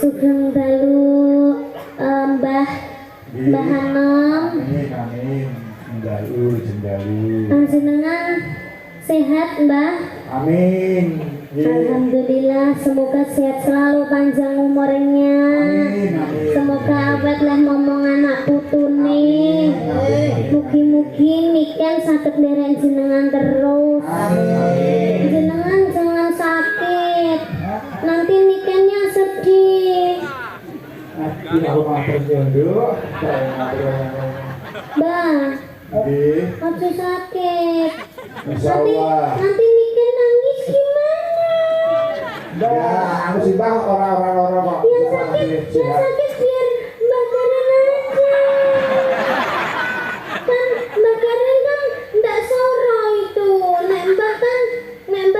Sugeng dalu, Mbah Mbah Anom. Amin, amin. Dalu, jendalu. Panjenengan sehat, Mbah? Amin. Nggih. Alhamdulillah, semoga sehat selalu, panjang umurnya. Amin, amin. Semoga awet lah momong anak putune. Mugi-mugi Niken saged nderek jenengan terus. Amin. Jenengan jangan sakit. Nanti Nikennya sedih. Nanti aku matur nyunduk. Saya matur. Mbah, Nggih. aja sakit. Nanti Insyaallah. nanti Niken nangis gimana? Ya, aku sih, Bang, ora-ora ora kok. Yang sakit, yang sakit biar Mbak Karen aja. Kan Mbak Karen kan ndak soro itu. Nek Mbak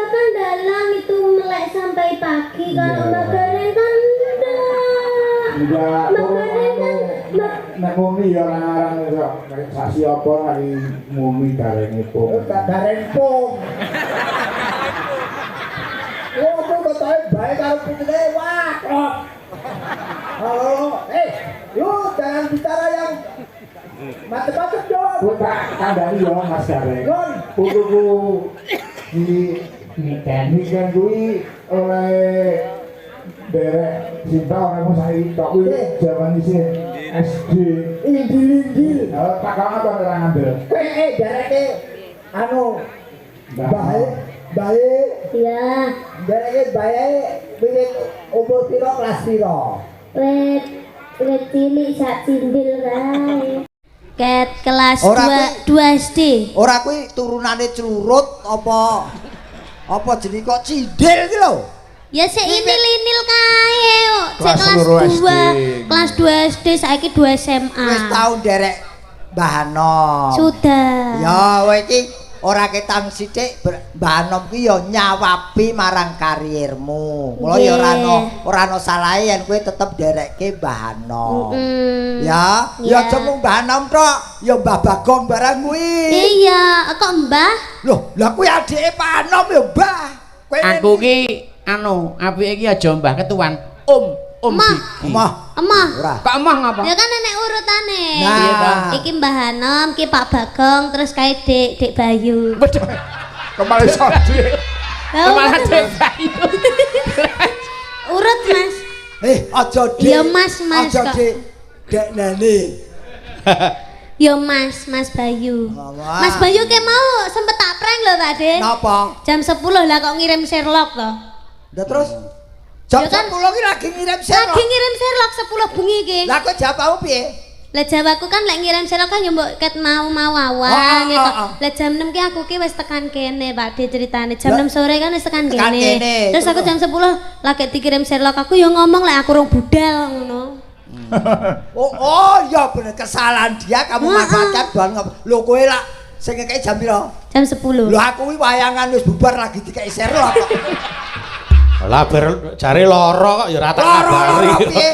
kan dalang itu melek sampai pagi. Kalau Mbak Karen kan ndak. Enggak, Mbak Karen kan Mbak nek muni ya ora ngarang iso. Nek sasi apa lagi muni garenge pung. Gareng pung. Wah, aku ketoke bae karo putune, wah, klop. Halo, eh, lu jangan bicara yang macem-macem dong. Ku tak kandhani ya, Mas Gareng. Yon. Putuku di Niken. Niken kuwi oleh derek Sinta ora mung saiki tok, kuwi jaman isih SD. Inggil-inggil. Tak kawan apa ora ngandel. Eh, eh, dereke anu bae bae Ya, dereke bae wiwit umur piro, kelas piro? Wet wet cilik sak cindil kae. Ket kelas Ora 2 2 SD. Ora, kuwi turunane celurut apa apa jenenge kok cindil iki lho? Ya sik inil-inil kae kok. Sik Kelas kelas 2 2, SD. kelas 2 SD, saiki 2 SMA. Wis tau nderek Mbah Anom? Sudah. Ya, kowe iki ora ketang sithik, Mbah Anom ki ya nyawabi marang kariermu. Mula ya ora ana salahe yen kowe tetep nderekke Mbah Anom. Ya, ya aja mung Mbah Anom tok, ya Mbah Bagong barang kuwi. Iya, kok Mbah? Loh, lah kuwi adike Pak Anom ya Mbah. Kowe Aku ki anu, apike iki aja Mbah ketuan. Om, Om Mah. Diki. Emah. Emah. Ora. Kok emah ngapa? Ya kan enek urutane. Nah. Iya ta? Iki Mbah Anom, ki Pak Bagong, terus kae Dek Dek Bayu. Waduh, Kembali sodi. Lah, malah urut, Dek Mas. Bayu. Urut, Mas. Eh, aja Dik. Ya, Mas, Mas, Aja kok. Dik. Dek Nani. Ya Mas, Mas Bayu. Wah. Mas Bayu ke mau sempet tak prank lho, Pak De. Napa? Jam 10 lah kok ngirim share loc toh. Lah terus jam Ya kan- 10 ki lagi ngirim share loc. Lagi ngirim share loc 10 bengi iki. Lah kok jawabmu piye? Lah jawabku kan lek ngirim share loc kan ya mbok ket mau-mau awan Oh, ya toh. oh. Lah jam 6 ki aku ki wis tekan kene, Pak De, ceritane. Jam Lah, 6 sore kan wis tekan tekan kene. kene. Terus aku jam 10 lagi dikirim share loc, aku ya ngomong lek aku rung budal ngono. Oh, ya bener, kesalahan dia kamu manfaatkan bahan ngapa. Lho, kowe lak sing ngekeki jam piro? Jam 10. Lho, aku kuwi wayangan wis bubar lagi dikeki share loc kok. Lah ber jare lara kok ya ora tak Lara kabari. lara piye?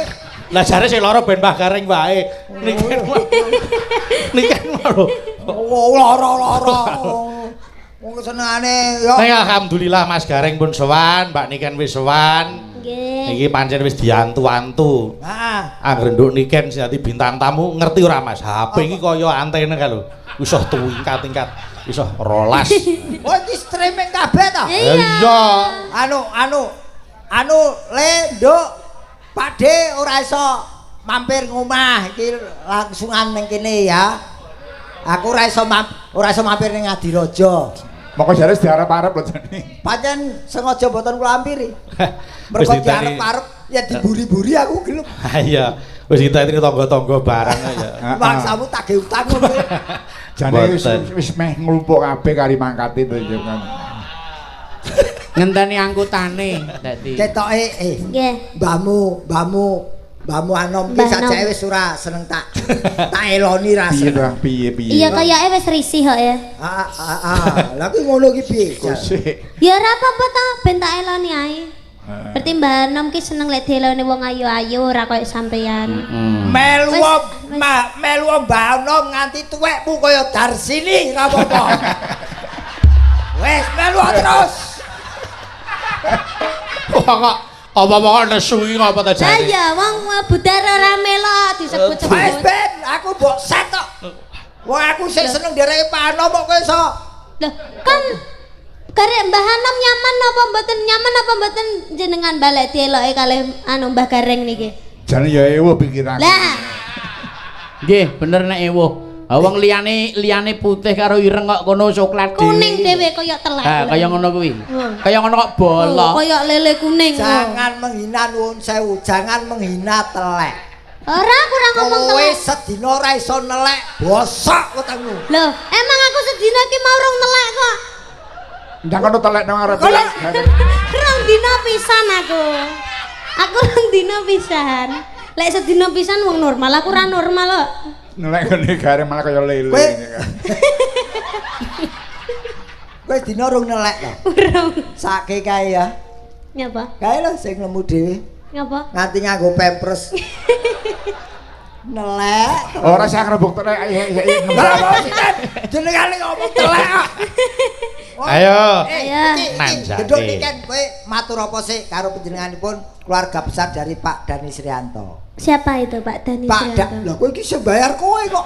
Lah jare sing lara ben Mbah Gareng wae. Niken. Niken lho. Oh, lara lara. Wong senengane ya. Ning alhamdulillah Mas Gareng pun sowan, Mbak Niken wis sowan. Nggih. Iki pancen wis diantu-antu. Heeh. Angger nduk Niken sing dadi bintang tamu, ngerti ora, Mas? HP iki kaya antena kae lho. Iso tingkat-tingkat, iso 12. Oh, iki streaming kabeh ta? Iya. Iya. Anu anu anu le nduk, Pak De ora iso mampir ngomah iki, langsungan ning kene ya. Aku ora iso mampir ning Adiraja. Moko jare diarep-arep lho jane. Pancen sengaja mboten kula ampiri. Wis Mergo diteni. diarep-arep ya diburi-buri aku gelem. Iya. Wis diteni tangga-tangga barang ya. Maksamu tagih utang ngono. Jane wis Mboten. wis meh nglumpuk kabeh kari mangkate to ya kan. Ngenteni angkutane dadi. Ketoke eh Nggih. mbahmu, mbahmu, mbahmu Anom ki Mbah Nom. sajake wis ora seneng tak tak eloni ra Piye seneng. ta, piye piye. Iya, kayake wis risih kok ya. Ah ah ah. Lah kuwi ngono ki piye? Kusik. Ya ora apa-apa to, ben tak eloni ae. Berarti Mbah Nom ki seneng lek dieloni wong ayu-ayu, ora koyo sampeyan. Melu Wis, wis. melu Mbah Anom nganti tuwekmu kaya Darsini ra apa-apa. Wis melu terus. Wah kok Apa-apa nesu iki ngapa ta Lah jane? ya wong budar ora melok Wis disebut-sebut. ben, aku mbok set tok. Wong aku sik seneng ndereke Pak Anom kok kowe iso. Loh, kan karek Mbah Anom nyaman apa mboten nyaman apa mboten jenengan balik dieloke kalih anu Mbah Gareng niki. Jane ya ewo pikiranku. Lah, Nggih, bener nek ewuh. Ha wong liyane liyane putih karo ireng kok kono coklat dhewe. kuning dhewe kaya telek. Ha, kaya ngono kuwi. Hmm. Kaya ngono kok bolok. Oh, kaya lele kuning. Jangan menghina nuwun sewu, jangan menghina telek. Ora aku ora ngomong Kowe telek. sedina ora iso nelek, bosok wetengmu. Loh, emang aku sedina ki mau rong nelek kok. Ndang kono telek nang arep. Rong dina pisan aku. Aku rong dina pisan. Lek sedina pisan wong normal, aku ora normal kok. Nelek ngene gareng malah kaya lele. Kowe dina rong nelek to. Urung. Sake kae ya. Ngapa? Kae lho sing nemu dhewe. Ngapa? Nganti nganggo pampers. Nelek. Ora sah ngrembug telek Lah apa sih, Ken? Jenengane ngomong telek kok. Ayo. Ayo. Nanjake. Gedung iki kan kowe matur apa sih karo panjenenganipun keluarga besar dari Pak Dani Srianto. Siapa itu Pak Dani Pak Da, Srianto? lho kowe iki sing bayar kowe kok.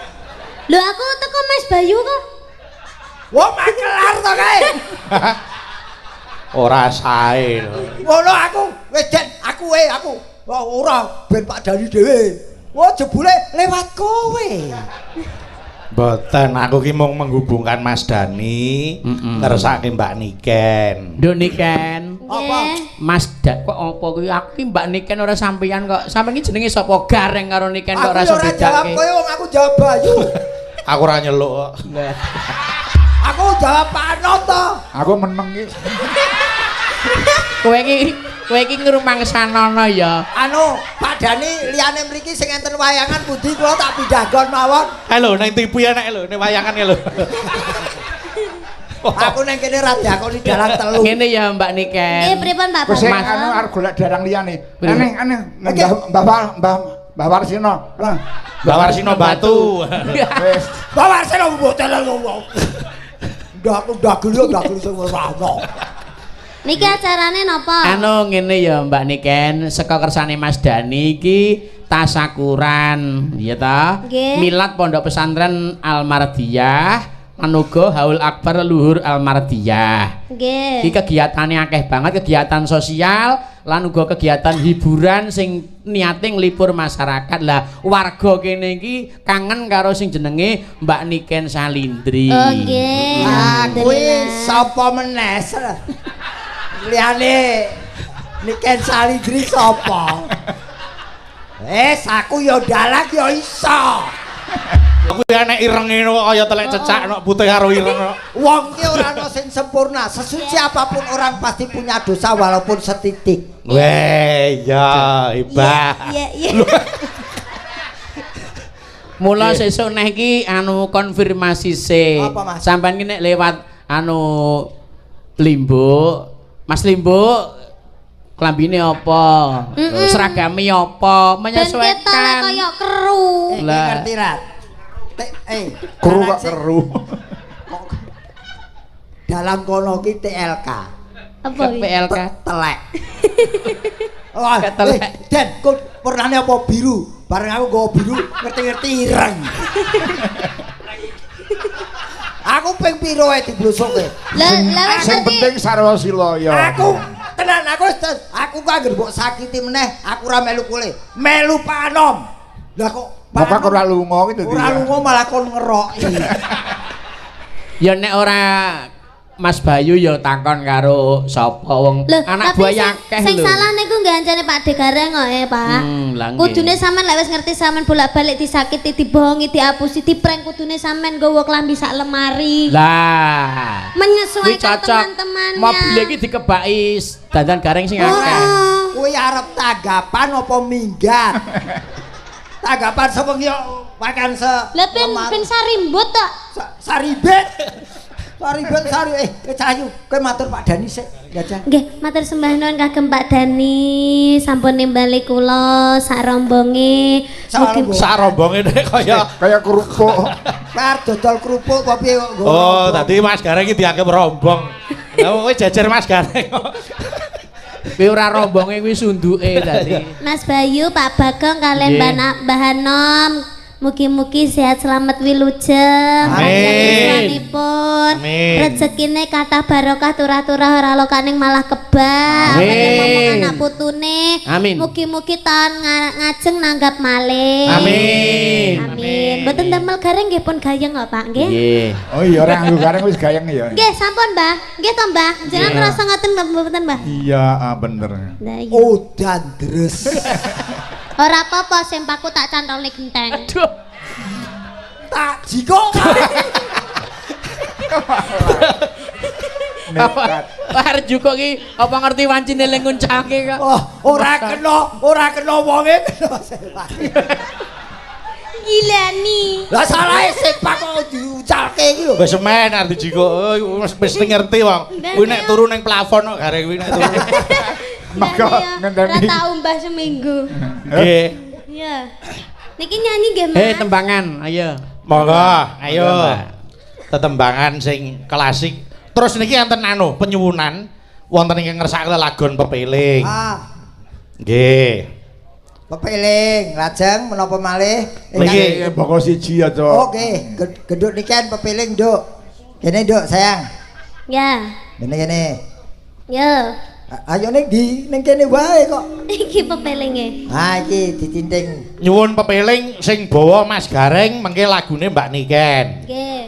Loh aku teko Mas Bayu kok. Wah, makelar to kae. Ora sae lho. Ngono aku, wis Den, aku we aku. Wah, ora ben Pak Dani dhewe. Wah, jebule lewat kowe. Mboten, aku ki mung menghubungkan Mas Dani ngersake Mbak Niken. Nduk Niken. Apa? Mas Da kok apa kuwi? Aku ki Mbak Niken ora sampeyan kok. Sampeyan ki jenenge sapa? Gareng karo Niken kok Aku ora ya iso ora jawab bedake. kowe wong aku jawab Bayu. Aku ora nyeluk kok. Aku jawab Pak Anom to. Aku meneng iki. Kowe iki ngrumangsanono ya. Anu, Pak Dani liyane mriki sing enten wayangan pundi kula tak pindah nggon mawon. Ayo lho ning TV enek lho, ning wayangan lho. Aku nang kene ra diakoni dalang telu. Ngene ya Mbak Niken. Nggih, pripun Pak Kowe sing Bambang? anu arep golek darang liyane. Pripun? Aneh aneh Mbah Mbah Mbah Mbah Warsino. Lah, Mbak Warsino Batu. wis. Mbah Warsino mboten ngomong. Ndak ndagel yo ndagel sing ora ono. Niki acarane napa? Anu ngene ya Mbak Niken, saka kersane Mas Dani iki tasakuran, ya ta? Nggih. Milad Pondok Pesantren Al Mardiyah, manuga Haul Akbar Luhur Al Mardiyah. Nggih. Iki kegiatane akeh banget, kegiatan sosial lan uga kegiatan hiburan sing niate nglipur masyarakat. Lah warga kene iki kangen karo sing jenenge Mbak Niken Salindri. Oh nggih. Ah, kuwi Alhamdulillah. sapa meneh? Liyane Niken Salindri sapa? Wes aku ya dalang ya iso. Aku ya nek ireng ngono kok kaya telek cecak nek putih karo ireng kok. Wong ki ora ana sing sempurna. Sesuci apapun orang pasti punya dosa walaupun setitik. Weh, ya hebat. Iya, iya. Mula sesuk neh iki anu konfirmasi se. Apa, Mas? Sampeyan ki nek lewat anu Limbuk, Mas Limbuk klambine apa? Seragame apa? Ben ketok lek Menyesuaikan. kaya keru. Eh, Lah. ngerti ra? Keru kok dalang sing- keru. Dalang kono ki TLK. Apa iki? PLK. Telek. Wah, Ketelek. Den, kok warnane apa biru? Bareng aku nggawa biru, ngerti-ngerti ireng. Aku ping piro ae diblusuke. Lah, lah wis Sing ngerti. penting sarwa sila ya. Aku tenan aku wis aku kok anggere mbok sakiti meneh, aku ora melu kule. Melu Pak Anom. Lah kok Pak Bapak Anom ora lunga kuwi dadi. ora lunga malah kon ngeroki. Ya nek ora Mas Bayu ya takon karo sapa wong Loh, anak tapi buah sing- akeh Sing lho. salah niku nggih ancane Pak De Gareng kok Pak. Lah nggih. Kudune sampean lek wis ngerti sampean bolak-balik disakiti, dibohongi, diapusi, diprank kudune sampean nggawa klambi sak lemari. Lah. Kuwi Menyesuaikan cocok. teman-temannya. Mobil iki dikebaki dandan gareng sing akeh. Oh. Kuwi arep tanggapan apa minggat? Tanggapan sewengi yo makan se Lah ben ben sarimbut tok. Saribet. Saribet sari Cahyu, kowe matur Pak Dani sik, jajal. Nggih, matur sembah nuwun kagem Pak Dani, sampun nimbali kula sak rombonge. Sak Mugi- rombonge. Sak rombonge nek kaya Kaya kerupuk. Kowe arep dodol kerupuk apa piye kok nggo Oh, rombong? tadi Mas Gareng iki dianggap rombong. Lah kowe jejer Mas Gareng kok. Kuwi ora rombonge kuwi sunduke dadi. Mas Bayu, Pak Bagong kalian Mbah Anom. Mugi-mugi sehat selamat wilujeng. Amin. Pun Amin. rezekine kathah barokah turah-turah ora lokaning malah kebak. Amin. Ngomong anak putune. Amin. Mugi-mugi taun ngajeng nanggap malih. Amin. Amin. Mboten damel gareng nggih pun gayeng kok, Pak nggih. Nggih. Oh iya ora nganggo gareng wis gayeng ya. Nggih, sampun, Mbah. Nggih to, Mbah. Jenengan ngrasa ngoten mboten, Mbah? Iya, bener. Lah iya. Udan deres. Ora apa-apa, sempakku tak cantolne genteng. Aduh. Tak jikok. Nekat. Arep jukuk ki apa ngerti wancine ling nguncalke kok. Oh, ora kena wonge kena sepak. Gila nih. Lah salahe sepak kok diucalke iki lho. Wis semen arep dijikuk. Oh, wis mesti ngerti wong. Kuwi nek turu ning plafon kok gareng kuwi nek turu. Maka ngenteni. Ora tau mbah seminggu. Nggih. Iya. Niki nyanyi nggih, Mas. Tembangan, ayo. Monggo, ayo. Tetembangan sing klasik. Terus niki enten anu penyuwunan wonten ingkang ngersakake lagon pepeling. Ah, Nggih. pepeling lajeng menapa malih? Niki boko siji aja. Oke, genduk niken pepeling, Nduk. Kene, Nduk, sayang. Ya. Kene kene. Yo. Ayo ning ndi? Ning kene wae kok. Iki pepelinge. Ha iki dicinting. Nyuwun pepeling sing bawa Mas Gareng mengke lagune Mbak Niken. Nggih.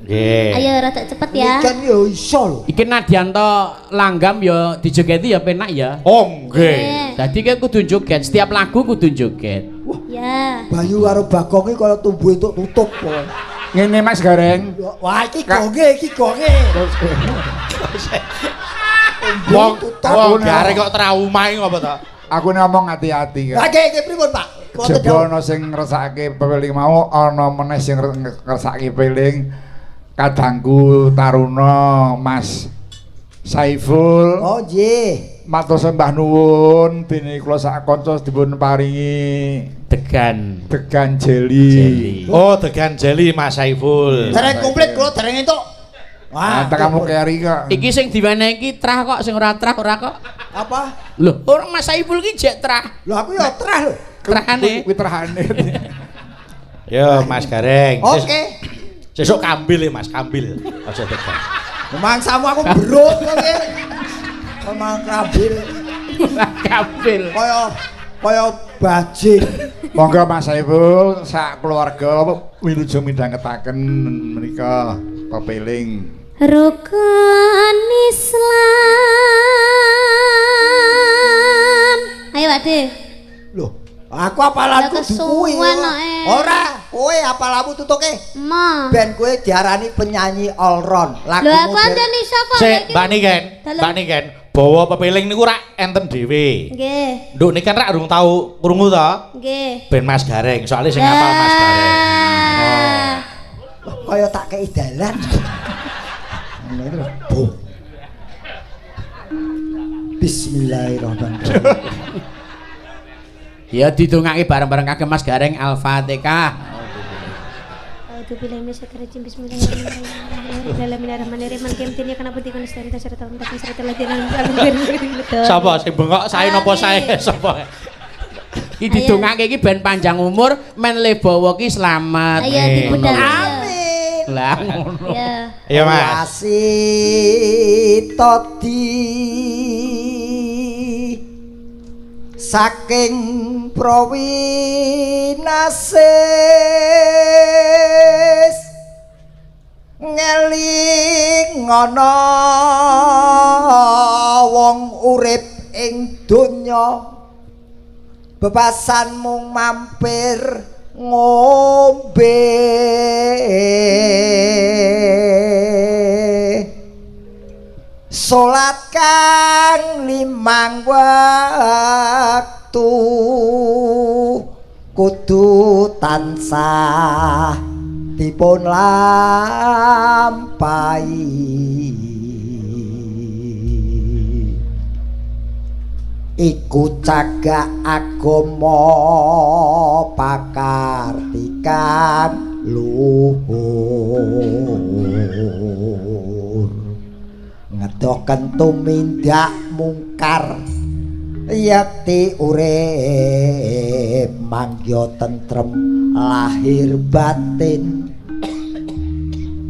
Nggih. Ayo rada cepet ya. Niken yo iso lho. Iki Nadianto langgam ya dijogeti ya penak ya. Oh nggih. Dadi kowe kudu joget, setiap lagu kudu joget. Wah. Ya. Bayu karo Bagong iki kaya tumbuh entuk tutup kok. Ngene Mas Gareng. Wah iki gonge, iki gonge. Wong wong Gareng kok trauma iki apa to? Aku ngomong hati-hati kan. Lah nggih pripun, Pak? Jebul ana sing ngrasake pepeling mau ana meneh sing ngrasake pepeling kadangku Taruna Mas Saiful. Oh nggih. Matur sembah nuwun dene kula sak kanca dipun paringi degan jeli. Oh, degan jeli Mas Saiful. Dereng komplit kula dereng entuk. Wah, kamu keri kok. Iki sing diwenehi iki trah kok, sing ora trah ora kok. Apa? Lho, ora Mas Saiful ki jek trah. Lho aku ya trah lho. Trahane. Kuwi trahane. Yo Mas Gareng. Oke. Sesuk kambil ya Mas, kambil. Aja degan. Mangsamu aku berut kok iki. Memang kambil. Kambil. Kaya bajing. Monggo Mas Saiful sak keluarga wilujeng midhangetaken menika pepeling. Rukun Islam. Ayo Pak De. Loh, aku apalanku kuwi. Ora, kowe apalamu tutuke. Ma. Ben kowe diarani penyanyi all round. Lho aku anjen iso kok. Sik, Mbak Niken, Mbak Niken, bawa pepeling niku rak enten dhewe. Nggih. Nduk niken rak urung tau krungu to? Nggih. Ben Mas Gareng, soalnya sing apal Mas Gareng. Oh. Kaya tak kei dalan. Bismillahirrahmanirrahim. Ya didongake bareng-bareng kagem Mas Gareng Al-Fatihah. Sapa sing bengok sae napa sae sapa? Iki didongake iki ben panjang umur, men lebawa ki slamet. Ayo dibudal. Amin. Lah ngono. Ya. Iya Mas. Wasitodi saking Prowinasis ngeling ana wong urip ing donya bebasan mung mampir ngombe salat kang limang wektu kudu tansah dipun lampahi iku cagak agama pakartikan luhur ngedoken tumindak mungkar yekti urip mangya tentrem lahir batin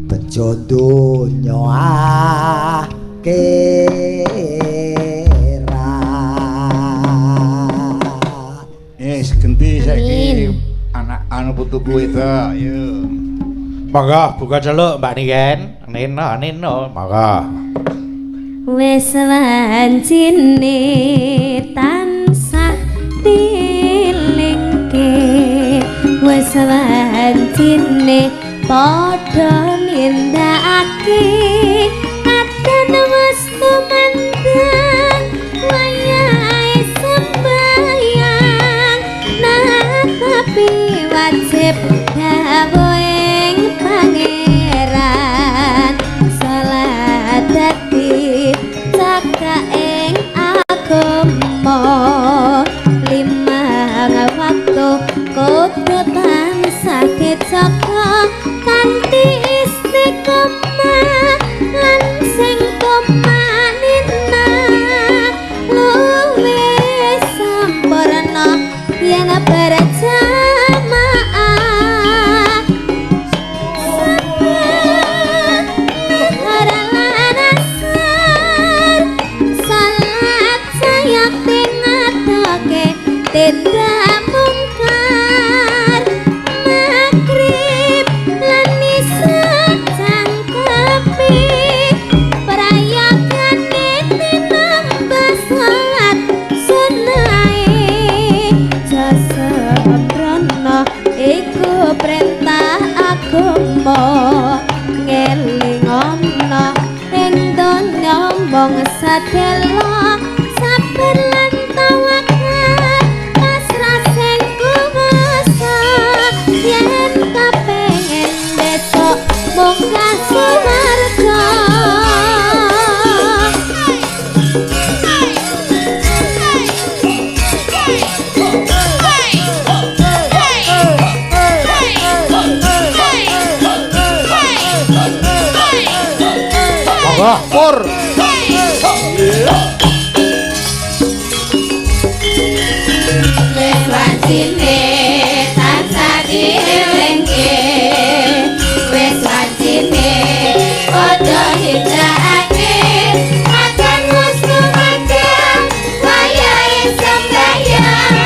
bejo donya akhirat. Wis genti saiki anak anu putuku itu ayo. Monggo buka celuk Mbak Niken. Nino Nino monggo. Wis wancine tansah dilingke, wis wancine padha nindakake kadan wis tumandang wayahe sembayang natapi wajib dawuhing pangeran salat dadi cakaing agama limang waktu kudu tansah dijaga kanthi istiqomah lan sing tumanina luwih sampurna yen berjamaah. Sabar lan asar salat sayakti ngatake tindak mungkar magrib lan isya cangkepi prayogane tinambah salat sunahe jasa prana iku perintah agama ngelingono ing donya mung sedelo sabar lan tawakal pasrah sing kuwasa yen kepengin besok munggah swarga. Monggo pur. Wis wancine tansah dielingke, wis wancine padha nindakake akan wis tumandang wayahe sembayang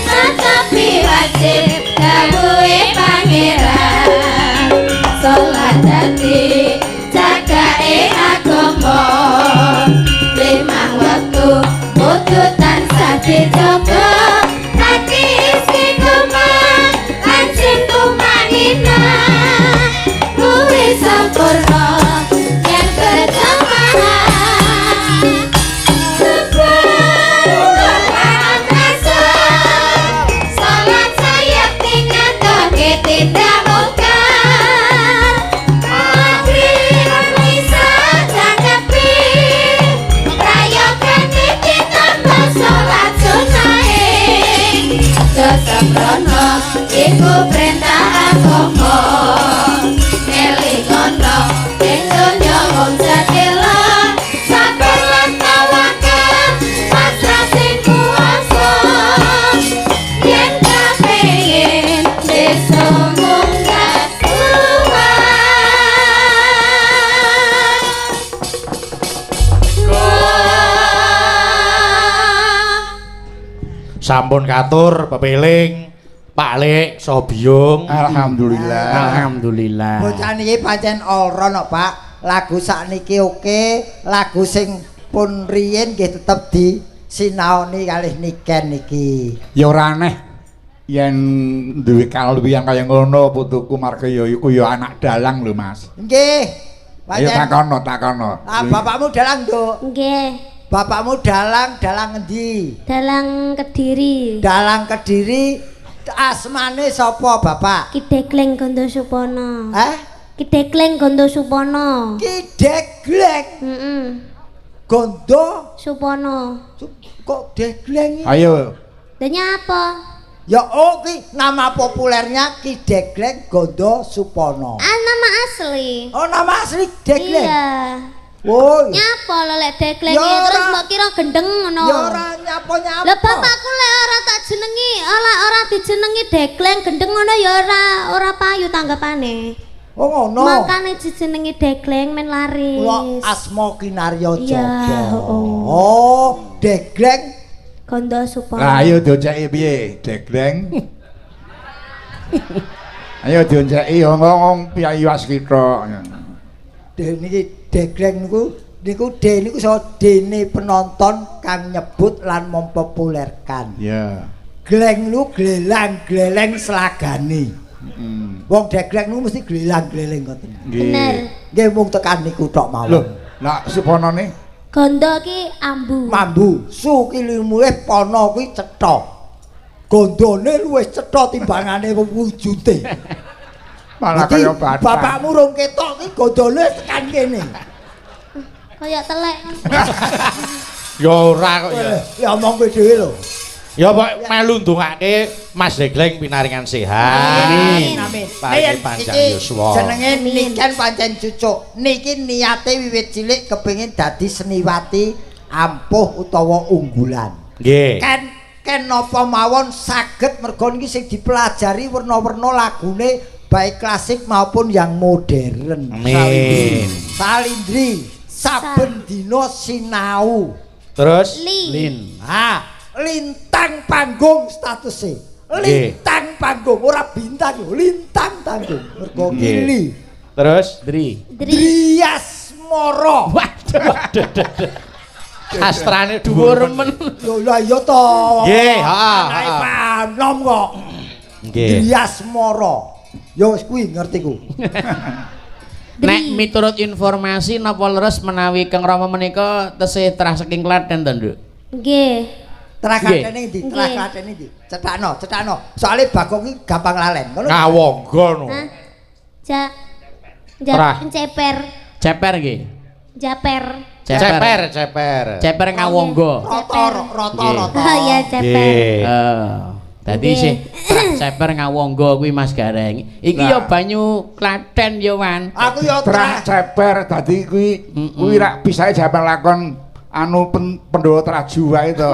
tetapi wajib dawuhe pangeran salat dadi cakake agama limang wektu kudu tansah dijaga hati istiqomah lan sing tumanina luwih sampurna yen berjamaah. Sabar lan asar salat sayekti ngatake tindak mungkar magrib isya cangkepi prayogane ditambah salat sunahe jasa prana iku perintah agama elingono ing donya wong sedelo sabar lan tawakal pasrah sing kuwasa yen kapengin besok munggah swarga. Sampun katur pepiling Pak Lek Sobiyung. Alhamdulillah. Alhamdulillah. Bocah niki pancen all round kok, Pak. Lagu sakniki oke, lagu sing pun riyin nggih tetep disinaoni kalih Niken niki. Ya ora aneh yen duwe kaluwihan kaya ngono putuku marga ya iku ya anak dalang lho Mas. Nggih. Ayo Pancen takono takono. ah, bapakmu dalang, Nduk. Nggih, Bapakmu dalang, dalang endi? dalang Kediri. Dalang Kediri asmane sapa, Bapak? Ki Degleng Gondo Supono. Eh? Ki Degleng Gondo Supono. Ki Degleng Heeh. Gondo Supono. Kok Degleng iki? Ayo. Lah apa? Ya oh ki nama populernya Ki Degleng Gondo Supono. Ah, nama asli. Oh nama asli Degleng. Iya. Oh. Nyapa lho lek degleng Ya ora. terus mbok kira gendeng ngono. Ya ora nyapa-nyapa. Lah bapakku lek ora tak jenengi, ora dijenengi degleng gendeng ngono ya ora payu tanggapane. Oh ngono. Makane dijenengi degleng men laris. Kula asma Kinarya Iya, Jaba. oh. Oh, degleng Gondo Supono. Lah ayo dionceki piye? Degleng. Ayo dionceki ngomong piyayi waskita. De niki degleng niku de niku so dene penonton kang nyebut lan mempopulerkan. Iya. Gleng niku glelang gleleng selagane. Heeh. Wong degleng niku mesti glelang-gleleng ngoten. Bener. Nggih mung tekan niku tok mawon. Lho, lah suponone Gondo ki ambu. Mambu, su ki luwih pono kuwi cetha. Gondone luwih cetha timbangane wujute. Malah Dadi kaya bathang. Bapakmu rung ketok ki gondone tekan kene. Kaya telek. Ya ora kok ya. Ya omong kowe dhewe lho. Ya pok melu ndongake Mas Degleng pinaringan sehat. Amin. Amin. Paringi panjang yuswa. Jenenge Niken pancen cucuk. Niki niate wiwit cilik kepengin dadi seniwati ampuh utawa unggulan. Nggih. Ken napa mawon saged mergo niki sing dipelajari werna-werna lagune baik klasik maupun yang modern. Amin. Salindri saben dina sinau. Terus Li. Lin. Ha, lintang panggung statuse. Lintang panggung ora bintang lho, lintang panggung. Mergo Nggih. kili. Terus Dri. Dri. Driasmara. Waduh. astrane Dhuwur men. Lho lah iya to. Nggih, heeh, Anake heeh. Panom kok. Nggih. Driasmara. Ya wis kuwi ngerti ku. Nek miturut informasi napa leres menawi Kang Rama menika tesih terah saking Klaten to, Nduk? Nggih. Terah Klatene ndi? Terah Nggih. Klatene ndi? Cethakno, cethakno. Soale Bagong iki gampang lalen. Ngono. Ngawonggo no. Hah? Ja. Terah. Ceper. Ceper nggih. Japer. Ceper, ceper. Ceper Ngawonggo. Rata rata Nggih. rata. Oh iya ceper. Nggih. Dadi Nggih. sih terah ceper Ngawonggo kuwi Mas Gareng. Iki Lah. ya banyu Klaten ya Wan. Aku ya Terah terah. ceper dadi kuwi kuwi rak bisae jaman lakon anu Pandhawa Traju wae to.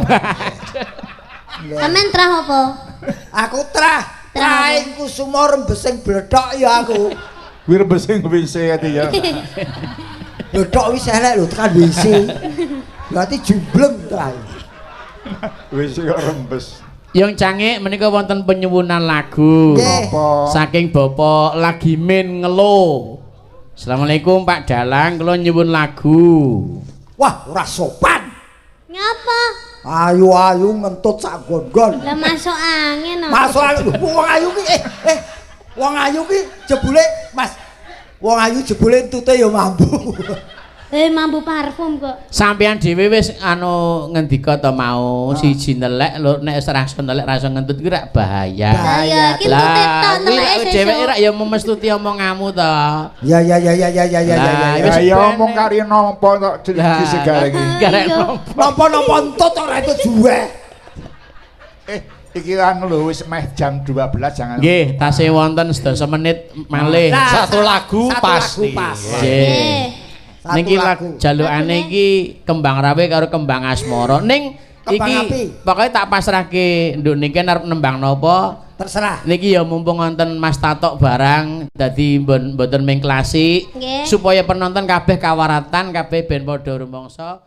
Sampeyan terah apa? Aku terah. Terah. Terah ing kusuma rembesing bledhok ya aku. Kuwi rembesing WC ati ya. Bledhok wis elek lho tekan WC. Berarti jumbleng terah. WC kok rembes. Yang cangik menika wonten penyuwunan lagu. Nggih. Apa? Saking Bapak Lagimin Ngelo. Assalamualaikum Pak Dalang, kula nyuwun lagu. Wah, ora sopan. Ngapa? Ayu-ayu ngentut sak gon-gon. Lah masuk angin. apa? Masuk angin. Wong ayu ki wong ayu ki jebule Mas. Wong ayu jebule entute ya mambu. Mambu parfum kok. Sampeyan dhewe wis anu ngendika to mau siji nelek lho nek wis rasa nelek rasa ngentut kuwi rak bahaya. Lah ya iki entute tok Lah, kuwi neleke rak dheweke sesuk. rak ya memestuti omonganmu to. Ya ya ya ya ya ya ya ya. Lah, ya. wis Ya ya ben. omong kari nampa tok Lah, ciliki segareng iki. Garek Iya. nampa. Napa-napa entut ora itu juwe. Iki anu lho wis meh jam 12 jangan. Nggih, tasih wonten sedasa menit malih. Nah, Satu lagu satu pasti. lagu pas. Nggih. Satu Niki lagu. jalukane iki Kembang Rawe karo Kembang Asmara. Ning Kembang iki Api. pokoke tak pasrahke nduk niki arep nembang napa. Terserah. Niki ya mumpung wonten Mas Tatok barang dadi mboten ming klasik Nggih. supaya penonton kabeh kawaratan kabeh ben padha rumangsa.